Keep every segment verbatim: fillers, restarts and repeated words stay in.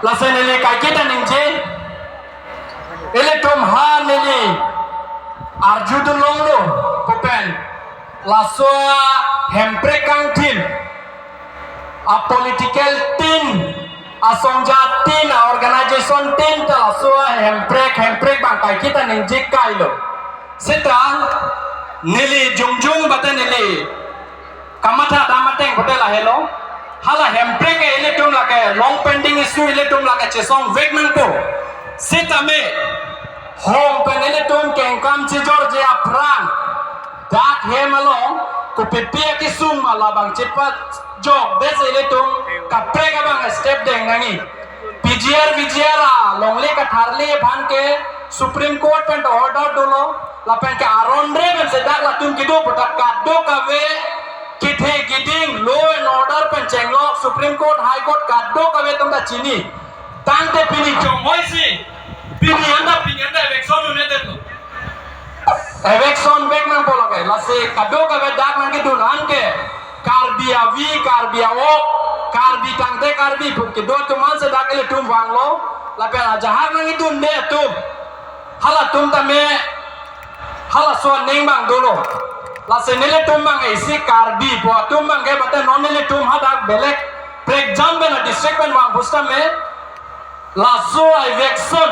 Lasi neli kaiketa ningje, ilitum ha neli arjudun longlo pu pen laso ahemprek kangthim, a political tin, asong jatin, a organization tin ta laso ahemprek hemprek abang kaiketa ningje kailo. Seta neli jongjong bate neli kamatha dam ateng hotel ahelo. Hala hemprek ke ilitum lake long pending issue, ilitum lake chesongvek nangpo. Sitame hong pen ilitum kengkam chejorje aphrang dak hem along kopipi akesung ma labang chepajokde si ilitum kaprek abang step deng nangji. P G R, V G R alongle katharli aphan ke Supreme Court pen ta order dolo, lapen ke aron re pen si dak latum kedo pu ta kadokave kethe keding, law and order pen chenglok, Supreme Court, High Court kadokave atum ta chini. Tangte pini chonghoi si, pini anta pini anta eviction un-edetlo. Eviction vek nangpo lake, lasi kadokave dak nangkedun an ke Karbi avi, Karbi awok, Karbi tangte Karbi pu kedo atum an si dak ilitum vanglo, lapen ajahak nangkedunde atum, halatum tame halaso aning abang dolo. Lasi nelitum abang isi Karbi pu atum abang ke bate non nelitum hadak belek prekjam pen a district pen vang pusitame laso eviction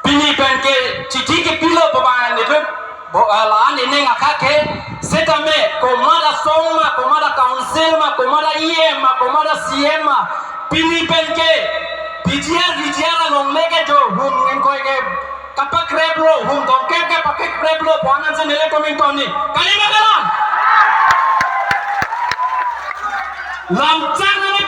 pini pen ke chithi kepilo pu abang nelitum bo-, ah, la-an ining akha ke, sitame komat asong ma, komat a council ma, komat a E M ma, komat a C M ma, pini pen ke P G R, V G R alongle ke jo hum ingkoi ke kapakreplo, hum tongkep ke pakreplo pu anan si nelitum ingtoni. Kali ma kalang? Lamchak neli